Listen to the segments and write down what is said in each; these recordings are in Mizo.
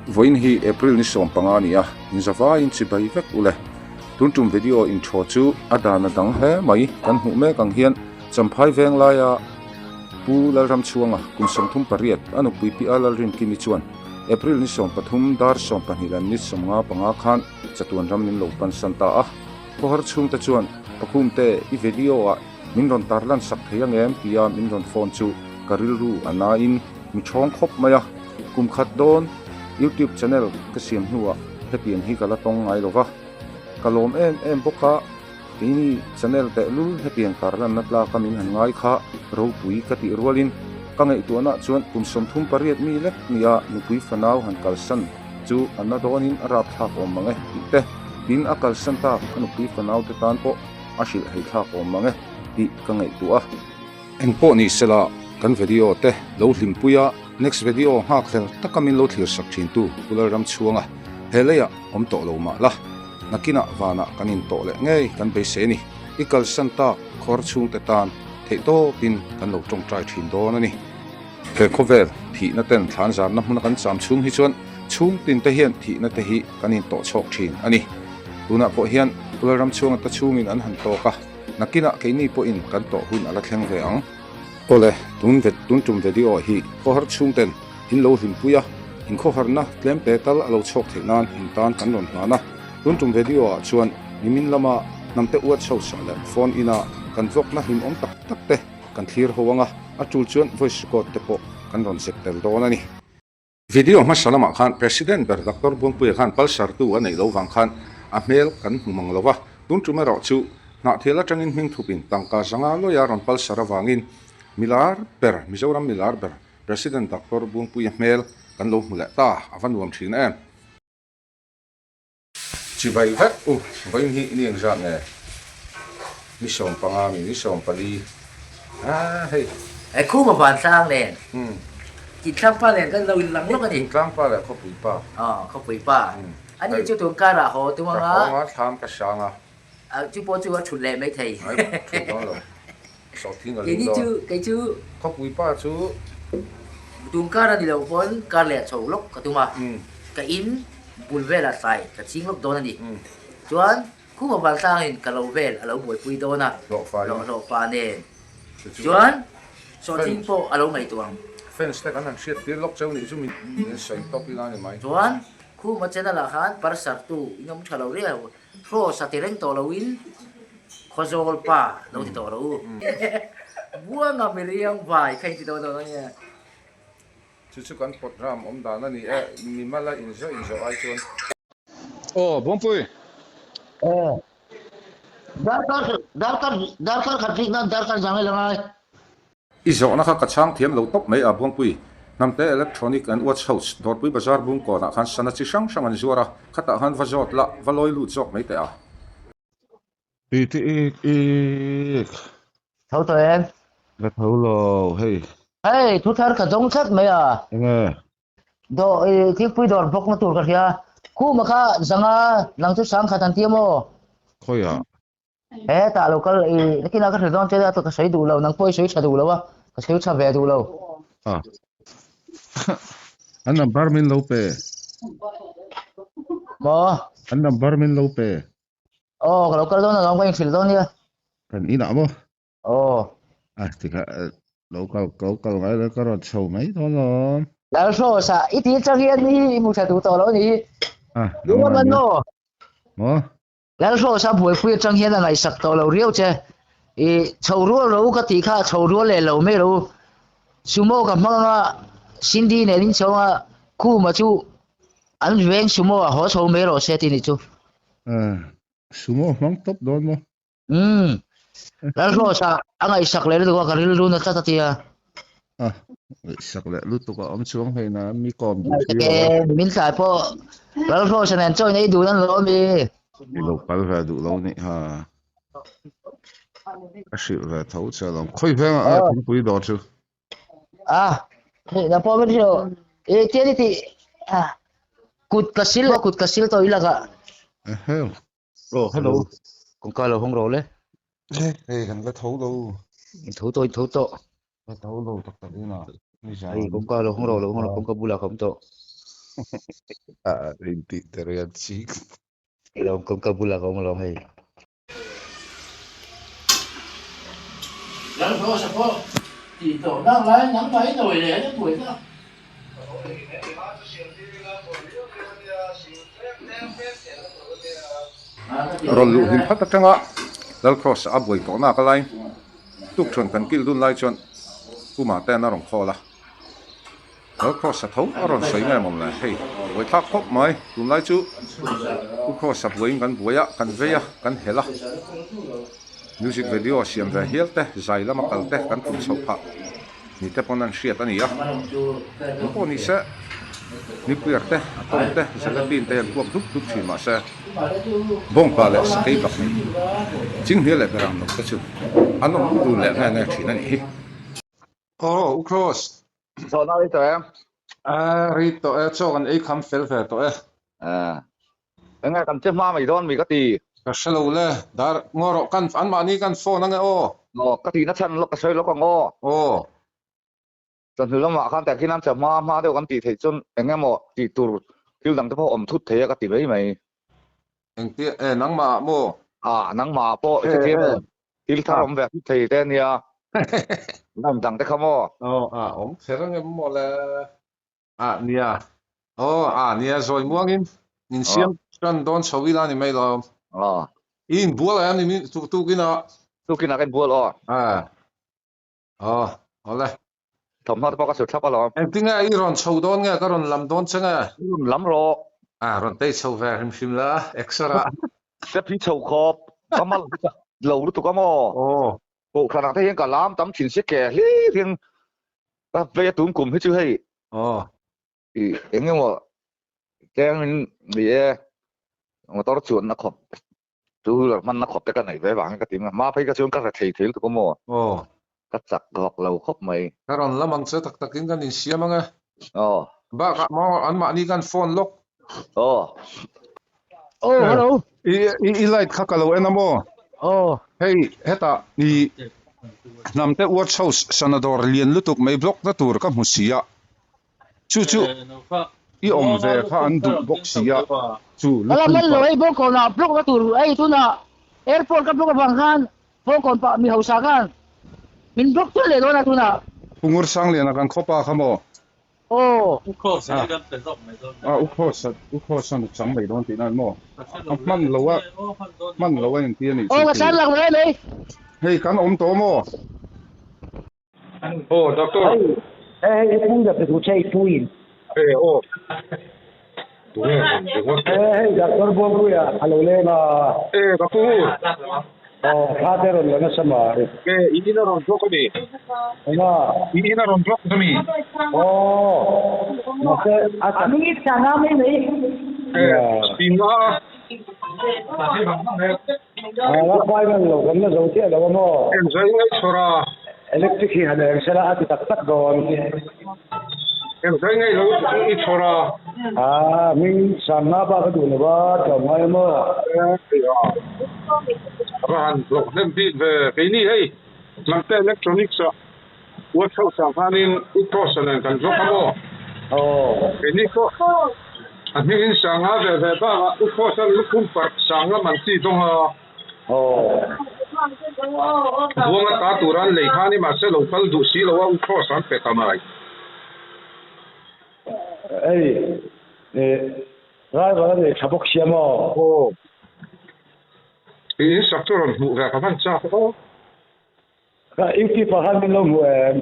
Vawiin hi April ni 15 a ni a, inzavaiin chibai vek ule. Tun tum video inthaw chu a dan a dang hle mai. Kan hmuh mek ang hian Champhai veng laia Pu Lalramchhuanga kum 38 a nupui Pi A Lalrinkimi chuan April ni 13 dar 12 leh minute 55 khan chatuan ram min lo pansan ta a. Khawhar chhungte chuan Pakhumte i video ah min rawn tarlan sak thei ang em tia min rawn phone chu ka rilru a nain mi thawng khawp mai a. Kum khat dawn YouTube channel ka siam hnuah hetiang hi ka la tawng ngai lo va, ka lawm em em bawk a, keini channel tehlul hetiang tarlanna tlaka min han ngai kha ropui ka tih rualin ka ngaihtuahna chuan kum 38 mi lek nia nupui fanau han kalsan chu a na dawnin a rapthlak awm mang e tih te, tin a kalsan tak a nupui fanau te tan pawh a hrilh hei thlak awm mang e tih ka ngaihtuah a. Engpawh ni sela kan video te lo hlimpui a, next video nghak hlel taka min lo thlir sak thin tu Pu Lalramchhuanga he leiah awm tawh lo mah la, nakinah vanah kan in tawh leh ngei kan beisei a ni. I kalsan tak khawr chhungte tan theihtawpin kan lo tawngtai thin dawn a ni. He khawvel thihna ten thlan zarna hmuna kan cham chhung hi chuan chhung tin te hian thihna te hi kan in tawh chhawk thin a ni. Tunah pawh hian Pu Lalramchhuanga te chhungin an han tawk a, nakinah keini pawhin kan tawh hun a la thleng ve ang. Awle, tun ve tun tum video hi khawhar chhung ten in lo hlimpui a, in khawharna tlem te tal a lo chhawk theih nan in tan kan rawn hlan a. Tun tum video ah chuan nimin lama hnamte uat chho sah leh phone ina kan vlog na hlimawm tak tak te kan thlir ho ang a, a tul chuan voice record te pawh kan rawn zep tel dawn a ni. Video hmasa lamah khan President ber Doctor Buangpuia khan Pulsar tu a neih loh vang khan a hmel kan hmu mang lo va, tun tum erawh chu Hnahthial atangin hming thupin tangka zanga lawia rawn Pulsar avangin milar ber, Mizoram milar ber President Doctor Buangpuia hmel kan lo hmu leh ta, a va nuam thin em. Chibai vek u, vawiin hi ni engzat nge? Ni 15 mi, ni 14 a hei. He khuma vantlang nen, Tintlang pa nen kan lo inlang lawk a ni. Tintlang pa leh khawpui pa. Aw, khawpui pa. Ani chu tun karah haw tum anga. Ka haw anga, thlam ka hrang a. Chu pawh chu a thut leh mai thei. Ai, thut dawn lo. Sawhthing a ling dawn. Keini chu, kei chu. Khawpui pa chu. Tun kar a ni lo pawn kar leh chho lawk ka tum a. Ka in bul velah tlai ka ching lawk dawn a ni. Chuan khuma Valtlangin ka lo vel a lo buaipui dawn a. Hlawhfa nen. Chuan sawhthing pawh a lo ngaihtuah ang. Fence te kan han hriat tir lawk cheu nih chu min sawi tawp ila a ni mai. Chuan khuma channel ah khan parsartu in awm tha lo riau. Hraws a ti reng tawh loin Khawzawl pa lo ti tawh rawh u. Buanga miriang vai kha in ti dawn dawn ania. Chu chu kan pawt ram awm dan a ni e, mimala inzawh inzawh ai chuan. Aw Buangpui. Aw. Darkar darkar darkar khat rik nan darkar zang ila ngai. I zawhna kha ka chhang thiam lo tawp mai a, Buangpui. Hnamte Electronic and Watch House, Dawrpui Bazar Bungkawnah khan sana chi hrang hrang an zuar a, khatah khan va zawt la, va lawi lut zawk mai teh a. I ti ik ik. Tho tawh em? Ka tho lo, hei. Hei, thu thar ka dawng tlat mai a. Enge? Dawh, i thilpui dawr bawkna tur ka hria. Khuma kha zanga nang chu sangkhat an ti a maw? Khawiah? He tah lo kal i nakinah ka hre dawn che a ka sawi duh lo nang pawh i sawi tha duh lo a ka sawi tha ve duh lo. Ah. An number min lo pe. Maw? An number min lo pe. Aw ka lo kal dawn alawm ka inhrilh dawn nia. Kan inah maw? Aw. Ah tikha lo kal lo kal ngai lo ka rawn chho mai dawn alawm. Lalhrawsa i tih chang hian i hmu tha duh tawh lo a nih hi. Ah nangmah ni. Maw? Lalhrawsa buaipui atang hian a ngaihsak tawh lo riau che. I chho rual ro ka tih kha a chho rual leh lo mai ro. Sumo ka hmang anga Cindy nen in chho anga Khuma chu an veng sumo a haw chho mai rawh se tih ni chu. Sumo hmang tawp dawn maw? Umm. Lalhrawsa a ngaihsak leh lutuk a ka rilru na tlat a tia. A ngaihsak leh lutuk a awm chuang hleina mi kawm duh si lo a. Min tlai pawh Lalhrawsa nen chaw in ei dun an lo mi. I lo kal ve duh lo nih ha. Ka hrilh ve tho che alawm. Khawi vengah nge thingpui dawr chu? A hei na pawh min hrilh e tian i tih kut ka sil kut ka sil tawh i lakah. Eheu. Oh, hello. Kawngka lo hawng rawh le. Hei kan la tho lo. In tho tawh, in tho tawh. La tho lo tak tak ina. Hei kawngka lo hawng rawh, lo hawng rawh, kawngka bulah ka awm tawh. Ah, intih der hian chik. Lawm ka bulah ka awm alawm hei. Lalhrawsa pawh tih tawh nak lai nangmah i nawi leh a buai tak. Rawn luh hlim phat atanga Lalhrawsa a buai tawh nak lai tukṭhuan kan kilh dun lai chuan Puma te an a rawn khawl a. Lal Kross a tho a rawn sawi nge mawm le hei buai thlak khawp mai tunlai chu Pu Kross a buaiin kan buai a kan vei a kan helh a music video siam ve hial te zai lama kal te kan tum chhoh phah ni te pawn an hriat a ni a eng pawh ni se nuclear te atom te gelatin te hian puak dup dup thin mahse bawngpa leh sakei bak nei chinghnia leh berang lo te chu an awm dun leh nge nge thin a nih hi. Aw U Kross. Zawhna ri tawh em? A ri tawh e, chaw kan ei kham fel ve tawh e. A, enge kan che hma mai dawn mi ka ti. Ka hre lo le, dar ngaw rawh kan anmahni kan phone ange aw. Aw, ka tihna chhan lawk ka sawi lawk ang aw. Aw. Chawhnu lamah khan teh khian che hma hma deuh kan tih theih chuan eng emaw tih tur thil dang te pawh awm thut thei a ka ti mai mai. Engtia e nangmah ah maw? A, nangmah ah pawh i hrethiam em? Thil thar awm ve thut thei te ania. Lam dang te kha maw? Aw a awm kher ang em maw le? Ah nia. Aw a nia zawi muangin in siam tan dawn chho ila ni mai lo. Aw. I inbual a ni mi tukin ah. Tukin ah ka inbual aw. Ah. Aw, awle. Thawmhnaw te pawh ka su thlap alawm. Engtinge i rawn chho dawn nge ka rawn lam dawn che nge? I rawn lam rawh. Ah, rawn tei chho ve hrim hrim la, exer ah. Step hi chho khawp, ka mal lo lutuk a maw? Aw. Kohhran ah te hian ka lam tam thin si ke hlir hian ka vei a tun kum hi chu hei. Aw. I eng emaw tlem in ni e, motor chuanna khawp. Two wheeler hmanna khawp te ka neih ve vangin ka ti mai a, hma phei ka chuan ka hre thei thei lutuk a maw? Aw. Ka chak vak lo khawp mai. Ka rawn lam ang che tak takin kan insiam ang e. Aw. Bakah maw anmahni kan phone lawk. Aw. Aw, hello. I i light kha ka lo en a maw? Aw. Hei hetah i hnamte watch house sana dawr lian lutuk mai block na tur ka hmu si a. Chu chu i awm ve kha an duh bawk si a, chu Ka la hman lo hei Bawngkawnah block na tur hei tunah airport ka block avang khan Bawngkawn pah mi hausa khan min block tel leh dawn a tunah. Pu Ngursangliana kan khaw pa kha maw? Aw. A u Kross a u Kross a chang mai dawn tihna maw? A hman lo a hman lo a inti a nih chu. Aw ka chang lak mai mai. Hei kan awm tawh maw? Aw doctor. Hei hei pu doctor thu che i pu in. Hei aw. Tunge han ringawt te. Hei doctor Buangpuia a lo leng a. E ka pu. Aw thla te rawn la nasa mai. E i in a rawn block a mi. Enga. I in a rawn block a mi. Aw. Mahse a A hming i chhang a mai mai. E inga. A final lo kan la zo chiah lo a maw? Engzai ngai chhawr a? Electric hi han eng sela a ti tak tak dawn. Engzai ngai lo i chhawr a? A hming sanna bak a duh lo va, tlawm ngai a maw? A va han hlawk hnem bik ve. Keini hei Hnamte Electronics ah Workshop ah khanin U Kross-a nen kan block a maw? Aw. Keini pawh a hmingin sanga ve ve bakah U Kross-a lukhum parh sang lam an chi dawng a. Aw. Buanga ta tura an lei kha ni mahse lo kal duh si lo a U Kross an pe ta mai. Hei driver a nei tha bawk sia maw? Aw. I insak chu rawn hmuh ve ka hman chak aw. Ka YouTube ah khan min lo hmu em?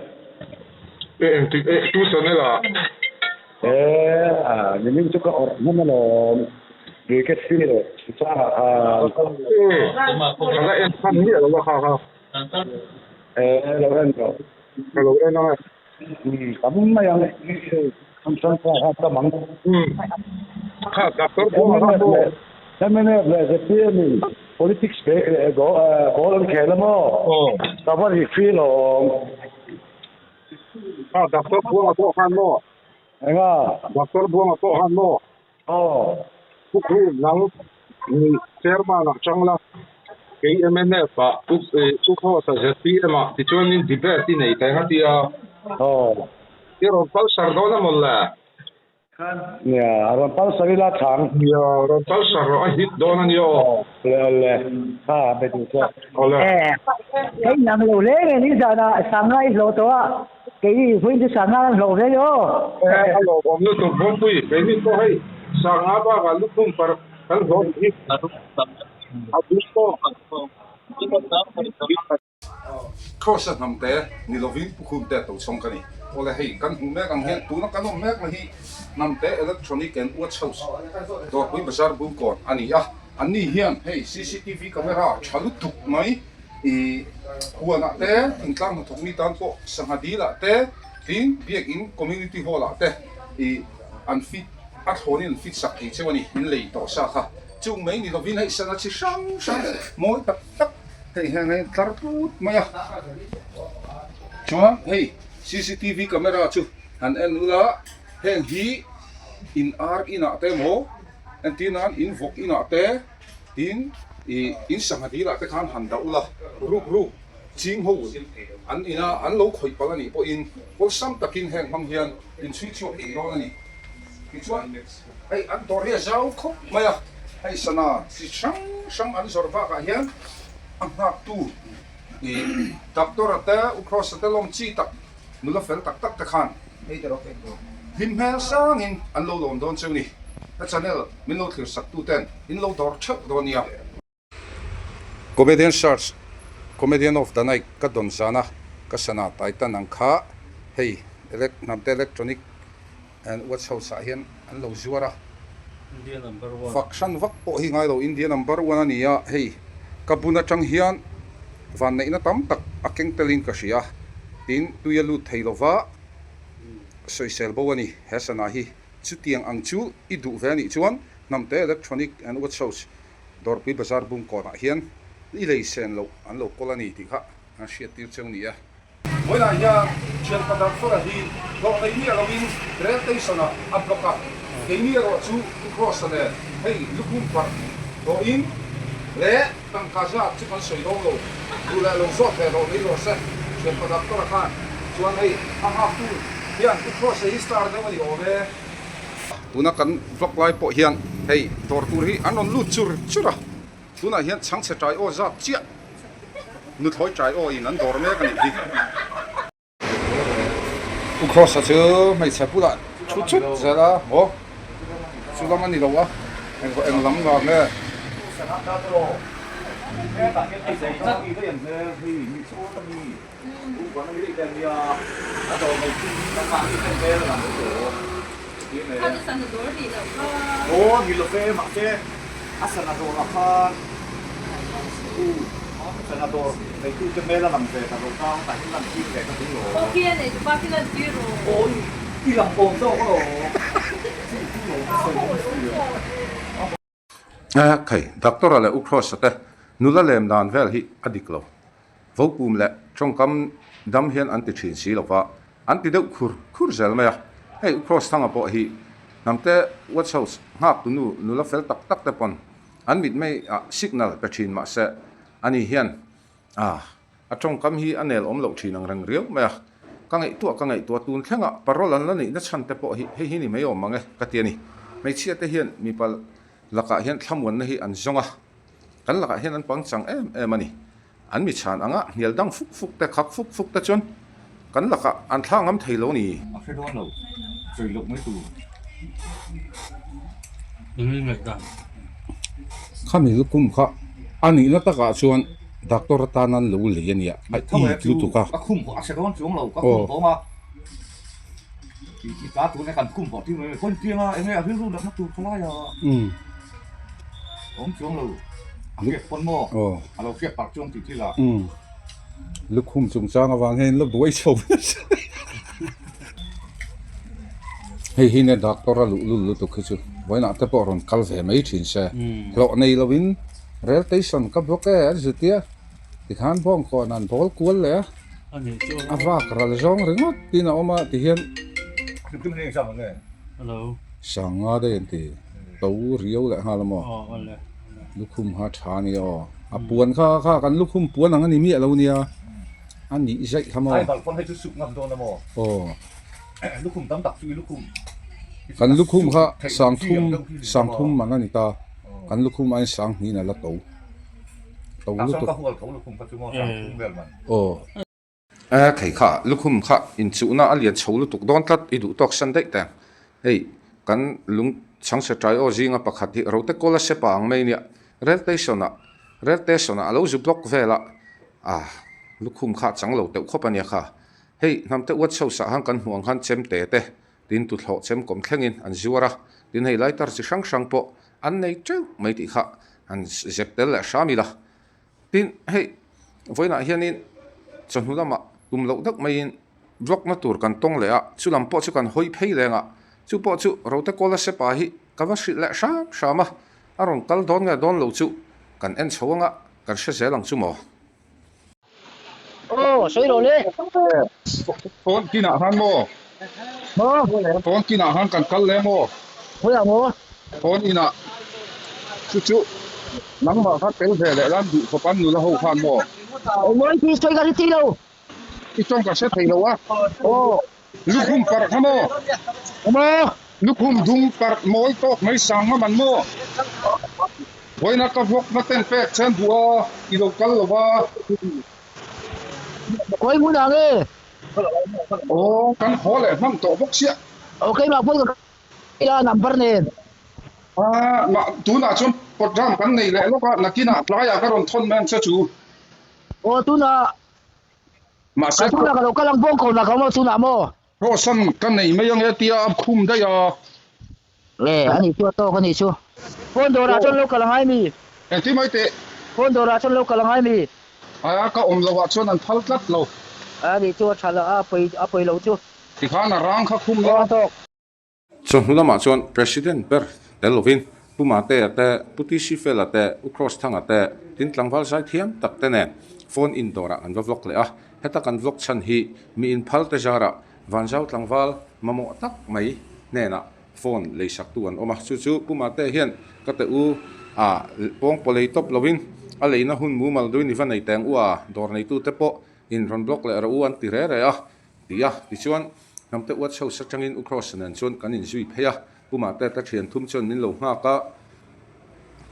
E engtik e tu channel ah? E a nimin chu ka awrh hman alawm cricket field leh chang ah khan. E ka la en hman miah lo a kha kha. E lo en rawh. Ka lo en ang e. Tam mai ang Samsung phone kha tam ang. Kha doctor buang kha maw. Mnf leh zpm in politics goal an khel a maw? Ka va ri free lo awm. Kha doctor buanga pawh khan maw? Enga? Doctor buanga pawh khan maw? Aw. Pu Khu nang ni chairman ah chang la kei mnf ah Pu Pu Khawsa zpm ah tichuanin debate i nei thei ang a tia. Aw. I rawn kal sar dawn a maw le? Nia, a rawn palsar ila thang. Nia, rawn palsar rawh, a hit dawn a nia aw. Awle awle, kha be duh chuan. Awle. Ka inang lo hle nge ni zanah sanga i hlawh tawh a, kei i vawiin chu sanga an hlawh ve aw. A lawmawm lutuk Bawngpui, keini pawh hei sanga bakah lukhum par kan hlawh hi a duh tawk. Kross-a hnamte ni lovin Pu Khumte to chhawng ka ni. Awle hei kan hmuh mek ang hian tuna kan awm mek na hi hnamte Electronic and Watch House Dawrpui Bazar Bungkawn a ni a. Anni hian hei cctv camera tha lutuk mai ih huanah te thingtlang hnathawk mi tan pawh sangha dil ah te tin Biakin Community Hall ah te ih an fit a thlawnin an fit sak thei cheu a ni in lei tawh sa kha. Chung mai ni lovin hei sana chi hrang hrang mawi tak tak hei hian hei tlar tlut mai a chuan hei cctv camera chu han en ula heng hi in ar inah te emaw entir nan in vawk inah te tin ih in sangha dil ah te khan han dah ula ruk ruk ching ho an ina an lo khawih palh anih pawhin awlsam takin heng hmang hian in chhui chhuak thei dawn a ni tichuan hei an dawr hi a zau khawp mai a hei sana chi hrang hrang an zawrh bakah hian a nghaktu ih doctor a te u cross a te lawm chi tak nula fel tak tak te khan hlim hmel sangin an lo lawm dawn cheu ni ka channel min lo thlir sak tu ten in lo dawr theuh dawn nia. Comedian Search, Comedian of the Night ka dawn zana ka sana Titan ang kha hei hnamte electronic and watch house ah hian an lo zuar a, fak hran vak pawh hi ngai lo India number one a ni a, hei ka bun atang hian vanneihna tam tak a keng telin ka hria tin tui a lut thei lova sawisel bo a ni he sana hi chutiang ang chu i duh ve a nih chuan hnamte electronic and watch house Dawrpui Bazar Bungkawnah hian i lei sen loh an lo kawl a ni tih kha an hriattir cheu ni e. Vawiinah hian thianpa Darfara hi hlawh nei miah loin Rail Station-ah a block a, keini erawh chu Pu Cross-a nen hei lukhum parh hlawhin leh tangka zat chu kan sawi dawn lo, duh leh lo zawt ve rawh mai rawh se. Thianpa Darfara khan chuan hei a nghaktu hian Pu Cross-a hi star deuh a ni awm e. Tuna kan vlog lai pawh hian hei dawr tur hi an rawn lut chur chur a, tunah hian chhangchhe tai aw zat chiah nuthlawi tai aw in an dawr mek a nih hi. Pu Cross-a chu hmeichhe bulah thu chut zel a, maw chu lam a ni lo a, eng lam vang nge? Khai, Doctor-a leh U Cross-a te nula lem dan vel hi a dik lo. Vopum leh tawngkam dam hian an ti thin si lo va, an ti deuh khur khur zel mai a. Hei U Cross thanga pawh hi hnamte Watch House nghak tu nu nula fel tak tak te pawn an mitmei ah signal pe thin mahse ani hian ah A tawngkam hi a nel awm loh thin ang reng riau mai a, ka ngaihtuah ka ngaihtuah tun thlengah parole an la neihna chhan te pawh hi hei hi ni mai awm ang e ka ti a ni. Hmeichhia te hian mipa lakah hian thlamuanna hi an zawng a, kan lakah hian an pangchang em em a ni. An mi chhan anga hnial dang fuk fuk te, khak fuk fuk te chuan kan lakah an thla ngam thei lo a ni. A hre dawn lo, sawi loh mai tur. Khami lukhum kha a nihna takah chuan Doctor atan an lo lei a nia, a it lutuk a. Ka khum pawh a hre dawn chuang lo, ka khum tawng a. I ta tur nge kan khum pawh tir mai mai pawn piang a, enge a rilru natna tur khalai a. Awm chuang lo, a hriat pawn maw? A lo hriat parh chuang tih thil a. Lukhum chungchang avang hian la buai chho nasa. Hei hi nia doctor a luh lul lutuk hi chu vawiinah te pawh rawn kal ve mai thin se. Hlawh nei lovin Rail station ka block e an zut tia tikhan bawngkawn an bawl kual leh a a vak ral zawng ringawt tin a awm a tihian Sanga daih an ti to riau leh nghal a maw lukhum kha tha a ni aw a puan kha kha kan lukhum puan ang a ni miah lo nia a nih zaih kha maw aw. Kan lukhum kha sangthum sangthum man a ni ta, kan lukhum aiin sanghnihin a la to to lutuk. Aw. E thei kha lukhum kha inchuhna a lian chho lutuk dawn tlat i duh tawk san daih teng. Hei kan lung chhangchhe ṭai aw zinga pakhat hi rote kawl a sepa ang mai nia rail station ah rail station ah a lo zu block vel a ah lukhum kha a chang lo teuh khawp a nia kha. Hei hnamte uat chho sah han kan hmuh ang khan chemte te tin tuthlawh chem kawm thlengin an zuar a, tin hei lighter chi hrang hrang pawh an nei teuh mai tih kha an zep tel leh hram ila. Tin, hei vawiinah hianin chawhnu lamah tum loh deuh maiin block na tur kan tawng leh a, chu lam pawh chu kan hawi phei leng a, chu pawh chu Rote Kawla Sepa hi ka va hrilh leh hram hram a, a rawn kal dawn nge dawn lo chu kan en chho anga kan hre zel ang chu maw. Aw, sawi rawh le. Phone kinah khan maw? Maw? Phone kinah khan kan kal le maw? Khawiah maw? Phone inah. Chu chu nangmah kha tel ve leh lan duh khawp an nula ho khan maw? Aw maw i sawi ka hre thei lo. I tawng ka hre thei lo a. Aw. Lukhum parh kha maw? Maw? Lukhum dung parh mawi tawk mai sang ngam an maw? Vawiina ka vawk na ten pek chen duh a, i lo kal lo va. Khawi hmun ah nge? Aw, kan haw leh hman tawh bawk sia. Aw, keimah phone ka kal a number nen. Ah, mah tunah chuan program kan nei leh lawk a, nakinah tlaiah ka rawn thawn mai ang che chu. Aw, tunah Mahse, Ka tunah ka lo kal ang bawng ko na ka maw tunah maw? Rawhsan ka nei mai ange tia a khum daih a. Le, a nih chu a tawk a nih chu. Phone dawrah chuan lo kal angai mi? Engti mai teh? Phone dawrah chuan lo kal angai mi? A, ka awm loh ah chuan an phal tlat lo. A nih chu a tha lo, a pawi a pawi lo chu. Tikhan a rang kha khum la. Aw a tawk. Chawhnu lamah chuan President ber tel lovin Pu Matea te, Pu TC Fela te, U Cross Thanga te, tin tlangval zai thiam tak te nen phone in dawrah an va vlog leh a. Heta kan vlog chhan hi mi inphal te zarah Vanzau tlangval mamawh tak mai hnenah phone leisaktu an awm a. Chu chu Pu Matea hian ka te u a pawng paw lei tawp lovin a leina hun mumal duin i va nei teng u a, dawr neitute pawh in rawn vlog leh rawh u an ti re re a. Ti a, tichuan hnamte uat chho sa tangin U Cross nen chuan kan inzui phei a, Pu Mate ka thian thum chuan min lo nghak a,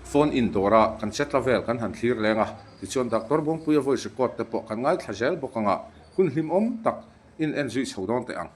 phone in dawr a kan che tla vel kan han thlir leng a, tichuan Doctor Buangpuia voice record te pawh kan ngaithla zel bawk anga hun hlimawm tak in en zui chho dawn teh ang.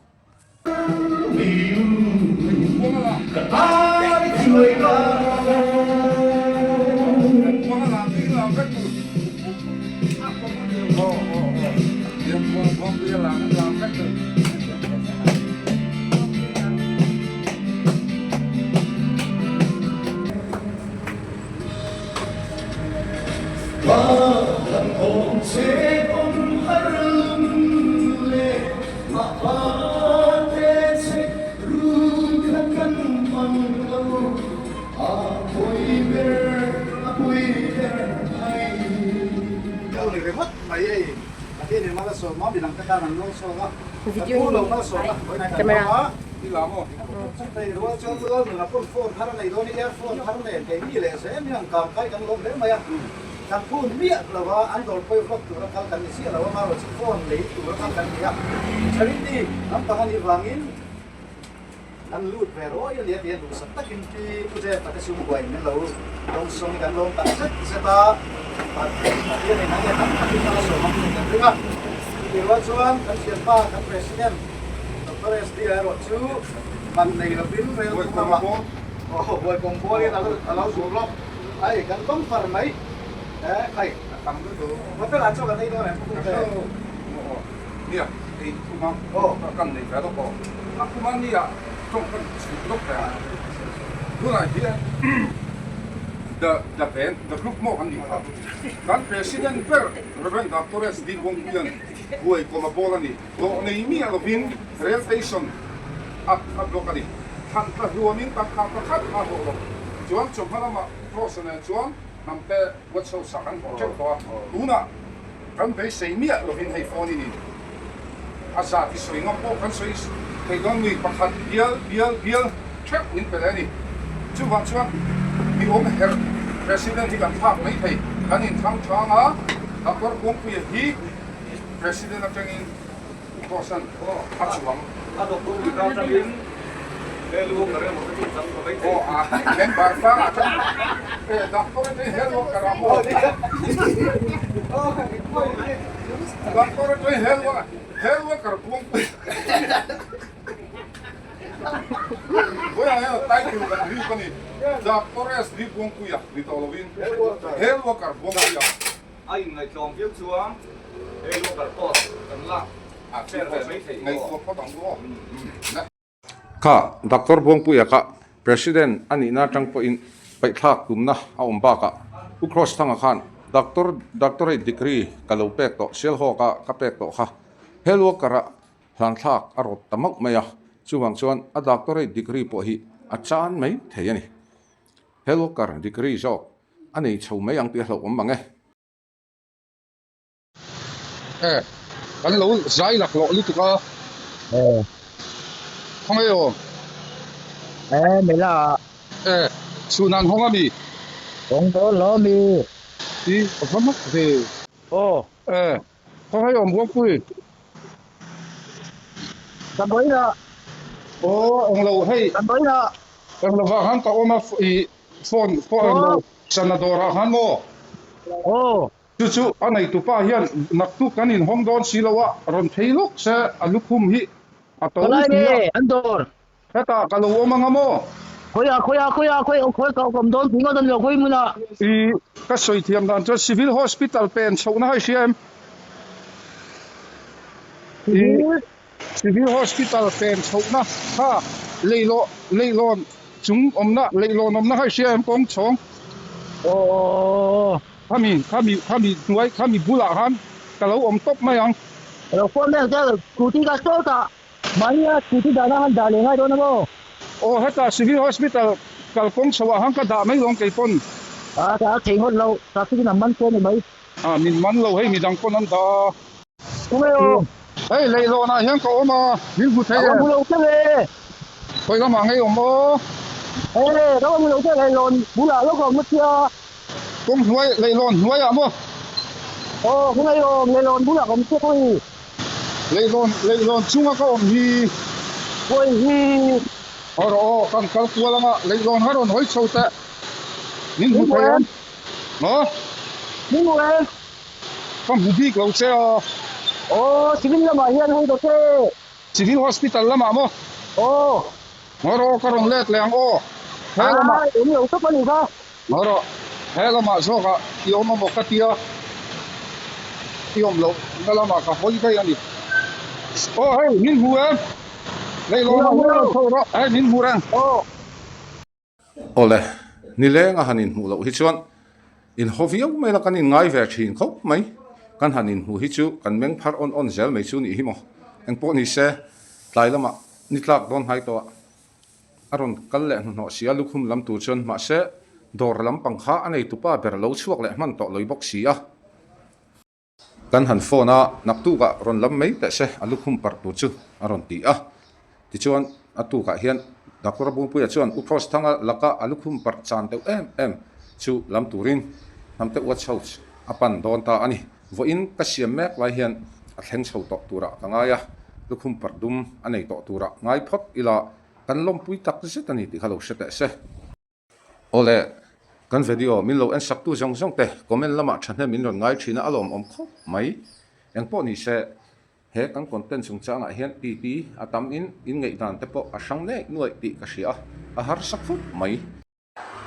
A inngaihtlawm viau chuan he local post kan lak fer ve mai theih aw. Kha Doctor Buangpuia kha President a nihna atang pawhin paihthlak tumna a awm bakah Pu Cross Thanga khan Doctor Doctorate degree ka lo pek tawh Sialhawka ka pek tawh kha Health worker ah hlanthlak a rawt ta mauh mai a, chuvang chuan a Doctorate degree pawh hi a chan mai thei a ni. Health worker degree zawk a nei chho mai ang tih a hlauhawm mang e. E, kan lo zai laklawh lutuk a. E. Khawngaih aw. E, mela. E, chhun an hawng a mi? Hawng dawn lo a mi? I, a va mak ve. Aw. E, khawngaih awm Buangpui. Damdawiin ah. Aw, englo hei. Damdawiin ah. Englo vah khan ka awm a, i phone pawh englo chana dawrah khan maw? Aw. Chu chu a neitupa hian naktuk kan inhawng dawn si lo a, rawn phei lawk se a lukhum hi a to Palai si a. nge an dawr? Hetah ka lo awm anga maw? Khawiah khawiah khawiah khawi khawi ka awm dawn tih ngawt a ni lo khawi hmunah. I ka sawi thiam dan chuan Civil Hospital pen chhohna kha i hria em? I Civil Hospital pen chhohna kha leihlawh leihlawn chung awmna leihlawn awmna kha i hria em kawng chhawng? Aww. Khami khami khami hnuai khami bulah khan ka lo awm tawp mai ang. Ka lo phone mek che scooty ka store ta mahnia scooty dahna han dah leh ngai dawn a maw? Aw heta Civil Hospital kalkawng chho ah khan ka dah mai lawng kei pawn. A ka thei ngawt lo traffic in an man che a ni mai. A min man lo hei midang pawn an dah a. Tunge aw? Hei leihlawn ah hian ka awm a, min hmu thei em? Ka hmu lo che ve. Khawi lamah ngei awm aw? Ee ka hmu lo che leihlawn bulah lawk a awm sia. Kawng hnuai leihlawn hnuaiah maw? Aw ka ngei awm leihlawn bulah ka awm che khawi. Leihlawn leihlawn chunga ka awm hi. Khawi hi. Aw rawh aw kan kal kual anga leihlawn kha rawn hawi chho teh. Min hmu thei em? Maw? Min hmu em? Ka hmu bik lo che a. Aw, civil lamah hian hawi ta che. Civil hospital lamah maw? Aw. Ngaw rawh, ka rawn let leh ang aw. He lamah. Ai, awm lo tawp a ni kha. Ngaw rawh, he lamah zawkah i awm amaw ka tia, i awm loh na lamah ka hawi daih a ni. Aw hei, min hmu em? Leihlawnah hian rawn chho rawh, hei min hmu reng. Aw. Awle, nileng a han inhmuh loh hi chuan inhaw viau mai la kan inngai ve thin khawp mai. Kan han inhmuh hi chu kan meng phar awn awn zel mai chu nih hi maw. Engpawh ni se, tlai lamah ni tlak dawn hnai tawh a, a rawn kal leh hnuhnawh si a, lukhum lam tur chuan mahse dawr lampang kha a neitupa ber lo chhuak leh hman tawh lawih bawk si a. Kan han phone a, naktukah rawn lam mai teh se, a lukhum parh tur chu a rawn ti a. Tichuan, a tukah hian Doctor Bungpuia chuan U Cross Thanga laka a lukhum parh chan deuh em em chu lam turin Hnamte Watch House a pan dawn ta a ni. Vawiin ka siam mek lai hian a thleng chho tawh turah ka ngai a, lukhum parh dum a nei tawh turah ngai phawt ila kan lawmpui tak zet a ni tih kha lo hre teh se. Awle, kan video min lo en saktu zawng zawng te comment lamah thahnem min rawn ngai thin a, a lawmawm khawp mai. Engpawh ni se, he kan content chungchangah hian titi a tam in in ngaihdan te pawh a hrang nek nuaih tih ka hria a, a harsa khawp mai.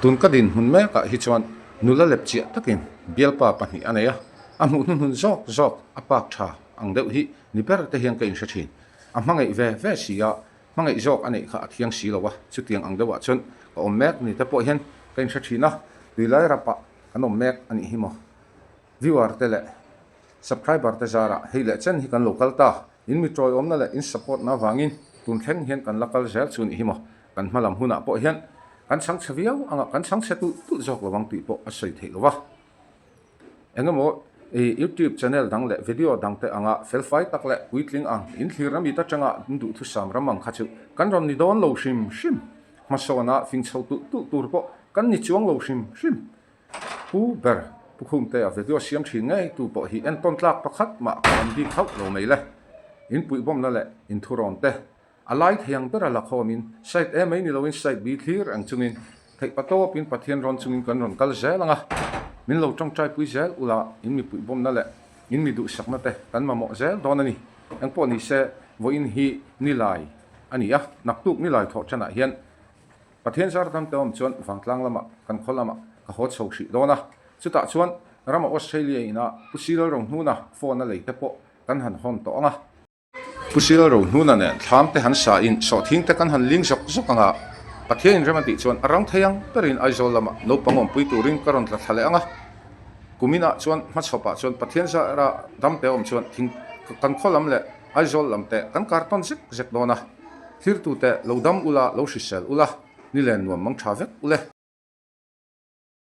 Tun ka dinhmun mekah hi chuan nula lep chiah takin bialpa pahnih a nei a, a hmuh hnuhnun zawk zawk a pak tha ang deuh hi ni ber te hian ka inhre thin. A hmangaih ve ve si a, Hmangaih zawk a neih kha a thiang si lo a, chutiang ang deuhah chuan ka awm mek ni te pawh hian ka inhre thin a, tuilai rapah kan awm mek a nih hi maw. Viewer te leh subscriber te zarah hei leh chen hi kan lo kal ta, in mi tawiawmna leh in support na avangin tun thleng hian kan la kal zel chu a nih hi maw. Kan hma lam hunah pawh hian kan chhangchhe viau anga kan chhangchhe tulh tulh zawk lovang tih pawh a sawi theih lo va. Engemaw i YouTube channel dang leh video dang te anga felfai tak leh puitling ang in thlir na mit atanga in duhthusam ram ang kha chu kan rawn ni dawn lo hrim hrim. Hmasawna fing chho tulh tulh tur pawh kan ni chuang lo hrim hrim. Pu ber Pu Khumtea video siam thin ngei tu pawh hi entawn tlak pakhat mah ka awm bik hauh lo mai le. In puihbawmna leh in thurawn te. A lai thei ang bera la khawmin side A mai ni loin side B thlir reng chungin theih patawpin Pathian rawn chungin kan rawn kal zel ang a, min lo tawngtai pui zel ula in mipui bawmna leh in mi duhsakna te kan mamawh zel dawn a ni. Engpawh ni se vawiin hi nilai a ni a, naktuk nilai thawh thanah hian Pathian zar dam te awm chuan vangtlang lamah kan khaw lamah ka haw chho hrih dawn a, chutah chuan rama Australia ina Pu Silal Rohnuna phone a lei te pawh kan han hawn tawh ang a. Pu Silal Rohnuna nen thlam te han sa in sawhthing te kan han ling zawk zawk ang a, Pathian in rem a tih chuan a rang thei ang berin Aizawl lamah naupang awmpui turin ka rawn tla thla leh ang a. Kuminah chuan hmachhawpah chuan Pathian zara dam te awm chuan thing kan khaw lam leh Aizawl lam te kan kar tawn zek zek dawn a. Thirtute lo dam ula, lo hrisel ula, ni len nuam mang tha vek ule.